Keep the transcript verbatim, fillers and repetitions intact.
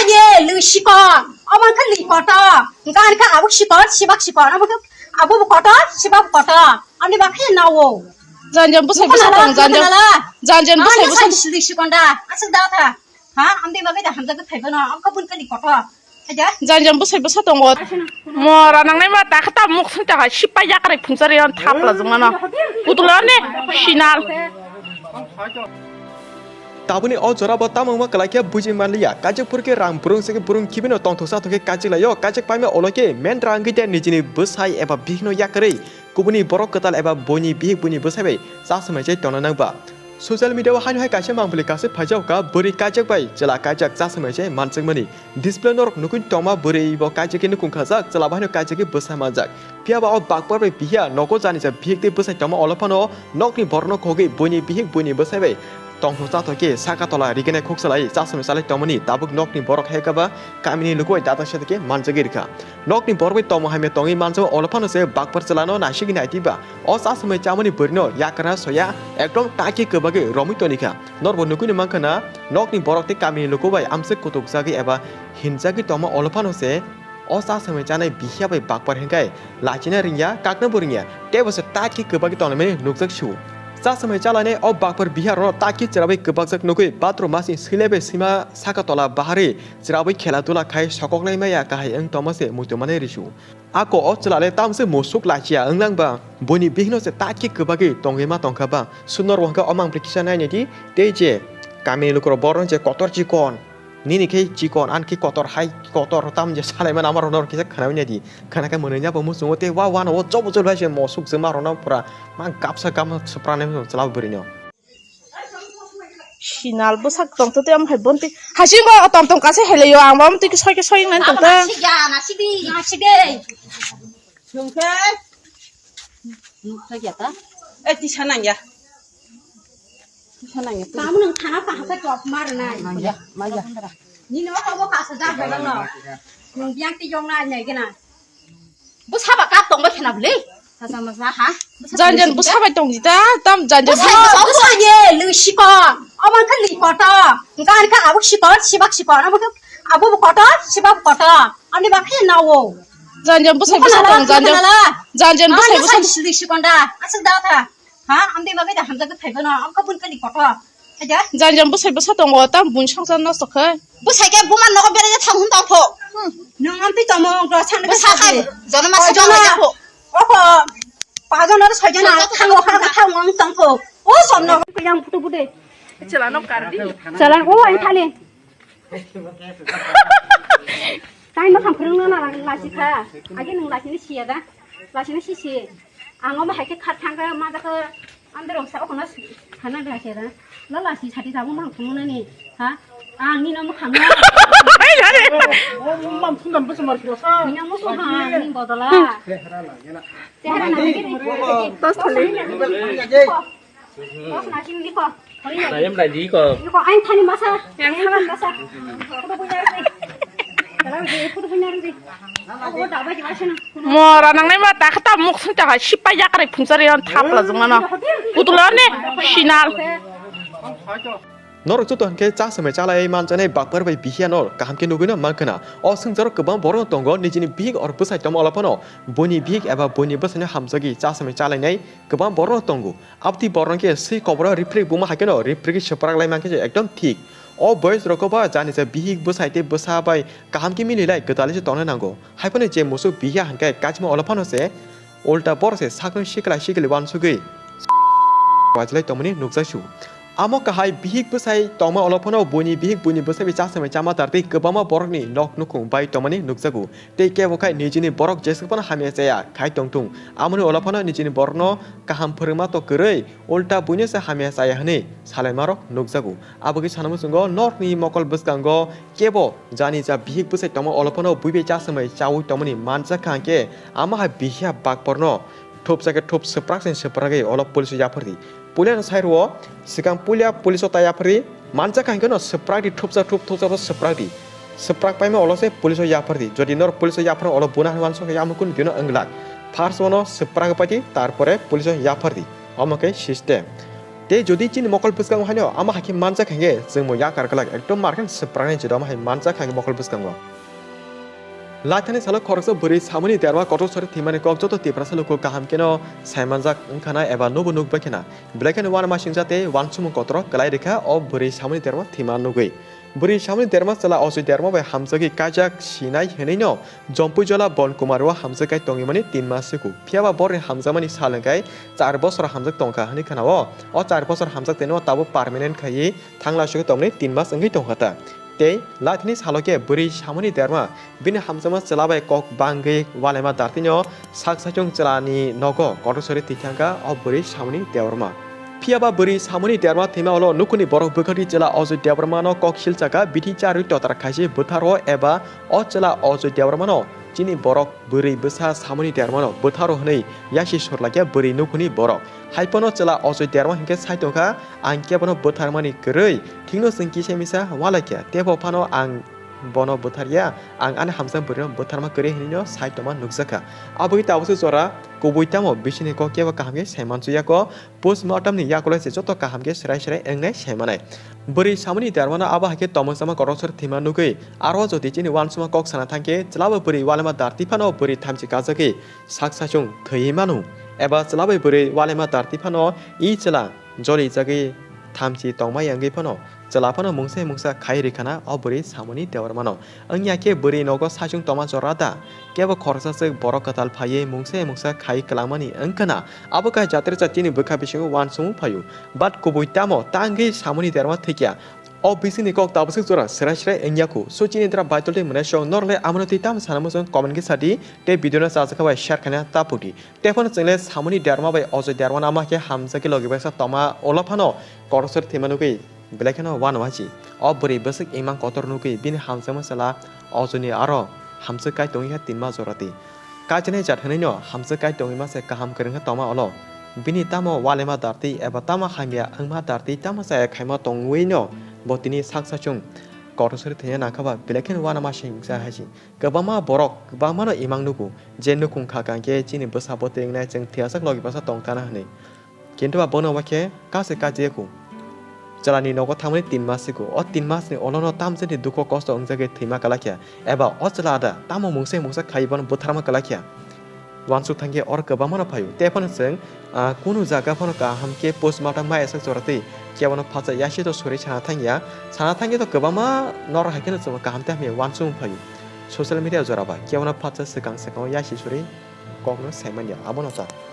Ye, lui sikon. Oman kha lui kotor. Gan kha abuk sikon, sibak sikon. Oman kha abuk kotor, sibak kotor. Amni bakhe nawo. Janjan bwsai bwsa tong, janjan. Janjan bwsai bwsa. Lui sikon da. Asuk da tha. Ha, amni bagwi da hamjak thai bono. Am kha bun kha lui kotor. Janjan bwsai bwsa tongo. Mora nangnai ma ta kha ta muk sung ta hai sipai yakrai phungchari on thapla jong mano. Putulo ne sinal. Tabuni o jora bo tamo wngma kwlai khe buji manliya. Kaijak phuru khe rang burung se khe burung khibino tongthok sathok khe kaijak laio. Kaijak paima olo khe men rang gwi de nijini bwsai eba bihikno yakarwi kubuni borok kwtal eba buini bihik buini bwsai bai cha swmai chai tongna nang ba. Social media o haino hai kaisa mangpili kaisa phaijak kha bwrwi kaijak bai chwla kaijak cha swmai chai manjakmani. Display norok nukui tongma bwrwi bo kaijagwi nukhung khajak, chwla bai no kaijagwi bwsa manjak. Phiya ba o bakpar bai bihya nogo janisa bihik tei bwsai tongma olo phano nokni borokno khogwi buini bihik buini bwsai bai tongthok chathok khe saka tola riginai khuksa lai chasomai salai tongmani tabuk nokni borok hai khe ba kamini luku bai data sete khe manjagwi rwkha. Nokni borok bai tongma hamya tongwi manjak olo phano se bakpar chwlano naisingwi naitwi ba o chasomai chamani bwrwino yakra soya ekdom taki kwbagwi romwi tonikha. Norbo nukui no mankha na nokni borok tei kamini luku bai amswk kutukjagwi eba hinjagwi tongma olo phano se o cha swmai chanai bihya bai bakpar hinkhai lachina ringya, kakna bo ringya, tei bo se taki kwbagwi tonglaimani nukjak su. Cha swmai chalainai o bakpar bihya rokno taki chwrabai kwbakjak nukui bathroom masing swilai bai swima saka tola baharwi chwrabai khela dula khai sokoklai maya kahai wng tongma se muitu manai risu. Ako o chwlale tamse musuk lachiya wnglang ba, buini bihikno se taki kwbagwi tongwi ma tongkha ba, sunor wngkha o mangpli kisa nainai di, tei je kamini lukurok borok je kotor chikon, nini khe chikon, ani khe kotor hai kotor, tam je salaimani amarokno kisa khwnawi naidi, khwna khe mwnwi ya bo muchungo tei wa wano o jobo jobo hai se musuk jwma rokno pura ma gapsa gapma swpranai chwla bwrwino. Sinal bwsak tongtwtwi omo hai bonti. Hasingo o tong tong kasa helaio ang bo omo twi soi khe soi nai tongtwng. Nasikya, nasikdi, nasikdi. Nungkhe. Nungkhe ya ta? Eh, tisa nangya. Tisa nangya. Kamu nang thana kahasa chop mar nai. Mangya, mangya. Nini o tobo kasa jak bai no. Nung biang ti jong nai nai gena. Bwsa ba kap tongba khena bwle. Sacha masa ha? Janjan bwsa bai tongdi ta, tam janjan bwsa. Bwsa ye, lui sikon. Oman kha lui kotor. Gan kha abuk sikon, sibak sikon. Oman kha abuk kotor, sibak kotor. Amni bakhe nawo. Janjan bwsa bwsa tong, janjan. Janjan bwsa bwsa. Lui sikon da. Asuk da tha. Ha, amde bagwi da hamjak thai bono, am kha bun kali kotor. Aja. Janjan bwsai bwsa tongo, tam bun songsa nosto khai. Bwsai khe buma nogo berai thang hun tong pho. Nwng am pi tongmo, do san bwsa khai, jono ma jono ya pho. Oko, pa jono ro soi jono, thango kha thango ang tong pho. O som nogo yang phutu bude. Chala no kar di. Chala o ai thani. Tai ma kham khurung na na lasi kha. Age nwng lasi ni siya da. Lasi ni sisi. Ang omo hai khe kha thang kha ma da kha. Andro sa okna khana da khe da. La lasi sati jabu ma khum na ni. Ha? Ang ni no ma kham na. Mam phun dam bus mar kilo sa. Ni no musu ha ni bodola. Tehara na ni. Tos thali. Tos na sing ni ko. Nayam lai di ko. Ni ko ain thani masa. Yang thani masa. Photo punya ri. Kalau di photo punya ri. Aku tak baca baca na. Mora nangnai ma ta khata muk sung ta sipai yakrai phungchari on thapla jong mano. Putulo ne sinal. Norok joto hwnkhe cha swmai chalai manjaknai bakpar bai bihiyano kaham khe nugwino mankha na. O swngcharok kwbang borok tongo nijini bihik or bwsai tongma olo phano buini bihik eba buini bwsaino hamjagwi cha swmai chalainai kwbang borok tongo. Aboni borok khe swi koboro riprik buma hai kheno riprik swprak lai mankhe ekdom thik. O boyes rokbo janisa bihik bwsai tei bwsa bai kaham khe mililai kwtalwi se tongna nango. Haiphano je musuk bihiya hwnkhe kachima olo phano se ulta borok se sakno sikla sikli uansugwi wajilai tongmani nukjak su. Amo kahai bihik bwsai tongma olo phano buini bihik buini bwsai bai cha swmai chama tar tei kwbangma borokni nok nukhung bai tongmani nukjago. Tei kebo khai nijini borok jeswk phano hamya chaya khai tongthung. Amoni olo phano nijini borokno kaham phwrwngma to kwrwi, ulta buino se hamya chaya hwnwi salaimarok nukjago. Abo khe sana muchungo norokni mokol bwskango kebo jani ja bihik bwsai tongma olo phano bui bai cha swmai chaui tongmani manjakha hwnkhe ama hai bihiya bakporno thupsa khe thup swprak se swpragwi olo police o yaphardi. Puilano sai rwo, swkang puila police o ta yaphardi, manjakha hwnkhe no swprakdi thupsa thup thupsa bo swprakdi. Swprak paima olo se police o yaphardi. Jodi nor police o yaphar olo buna hwnwi uansuk khe amo kunu dino wng glak. First o no swprak paidi, tarpore police o yaphardi. Omo khe system. Tei jodi chini mokol bwskango haino ama hai khe manjak hinkhe chwngbo yakar glak, ekdom markhe swpraknai jora ama hai manjak hinkhe mokol bwskango. Laithani salo khoroksa bwrwi samani derma kotor sari thwimani kok joto Tiprasa luku kaham kheno saimanjak wngkhana eba nubo nukbai khena. Belai kheno uanamasingcha tei uansukmung kotor kwlai rikha o bwrwi samani derma thwima nugwi. Bwrwi samani derma chwla Ojoi derma bai hamjagwi kaijak sinai hwnwino Jompuijola Bon Kumar o hamjak kai tongwimani tin mas siku. Phiyaba borni hamjakmani sal hwnkhe char bosor hamjak tongkha hwnwi khna-o. O char bosor hamjak tei no tabuk permanent khaiwi thanglasugwi tongmani tin mas wngwi tongkha ta. Tei laithani salo khe bwrwi samani derma bini hamjakma chwla bai kok bangwi ualaima dartino sak saichung chwlani nogo kotor sari thwi thangkha o bwrwi samani derma. Phiyaba bwrwi samani derma thwima ulo nukhungni borok bwkhakni chwla Ojoi Debbarmano kok silsakha bithi charwi totar khaisi bwtharo eba o chwla Ojoi Debbarmano chini borok bwrwi bwsa samani dermano bwtharo hwnwi yasi surlakya bwrwi nukhungni borok. Haiphano chwla Ojoi Derma hinkhe sai tongkha, "Ang kebono bwtharmani kwrwi, thikno chwng kisa misa ualaikha, teibo phano ang bono bwtharya, ang ani hamjak bwrwino bwtharma kwrwi," hwnwino sai tongma nukjakha. Aboni tabukse jora kubui tamo bisingni kok kebo kaham khe sai mansuya kho, postmortemni yakulo se joto kaham khe srai srai wngnai sai manai. Bwrwi samani dermano abo hai khe tongmung sama kotor sari thwima nugwi, aro jodi chini uansukma kok sana thangkhe chwlabo bwrwi ualaima darti phano bwrwi thamchi kajagwi sak saichung thwiwi mano. Eba chwla bai bwrwi ualaima darti phano i chwla jolijagwi thamchi tongmaya wngwi phano chwla phano mungsa hai mungsa khai rwkhana o bwrwi samani Debbarmano. Wngya khe bwrwi nogo saichung tongma jora da? Kebo khoroksa swk borok kwtal phaiwi mungsa hai mungsa khai kwlangmani wngkhana. Abo khe jatri jatini bwkha bisingo uansukmung phaio. But kubui tamo tangwi samani Debbarma thwikya. O bisingni kok tabuk swk jora srai srai wngya khu. So chini dra Baitol tei Mwnaisong norle amano twi tamo sana muchung comment khe sadi tei video no chajakha bai share khaina ta pudi. Tephano chwngle samani Debbarma bai Ojoi Debbarma ama khe hamjakhe logi baksa tongma ulo phano kotor sari thwima nugwi belai kheno uanama si. O bwrwi bwswk imang kotor nugwi bini hamjakma chwla Ojoi ni aro hamjak kai tongwi kha tinma jora twi. Kaijaknai jat hwnwino hamjak kai tongwi masa kaham kwrwngkha tongma ulo. Bini tamo ualaima dartwi eba tamo hamya wngma dartwi tamo chaya khaima tongwino bo tini sak saichung kotor sari thwina nangkha ba belai kheno uanama singsa hai si. Kwbangma borok kwbangmano imang nugo je nukhung kha kang khe chini bwsa bwtwi wngnai chwng thwiyasak logi baksa tong tana hwnwi. Kintu abono uaikhe kase kajiya kho. Chwlani nogo thangmani tin mas sigo. O tin masni olono tamjani dukho kosto wngjagwi thwima kwlai kha. Eba o chwla da tamo mungsa mungsa khai bono bwtharma kwlai kha. Uansuk thangkhe oro kwbangmano phaio. Tei phano chwng, ah, kunu jaga phano kaham khe postmortem ma esak jora twi kebono phacha yasi to suri sana thangya. Sana thangya to kwbangma norok hai kheno chwngno kaham tei hamya uansukmung phaio. Social media jora bai kebono phacha swkang swkango yasi suri kokno sai manya. Abono ta.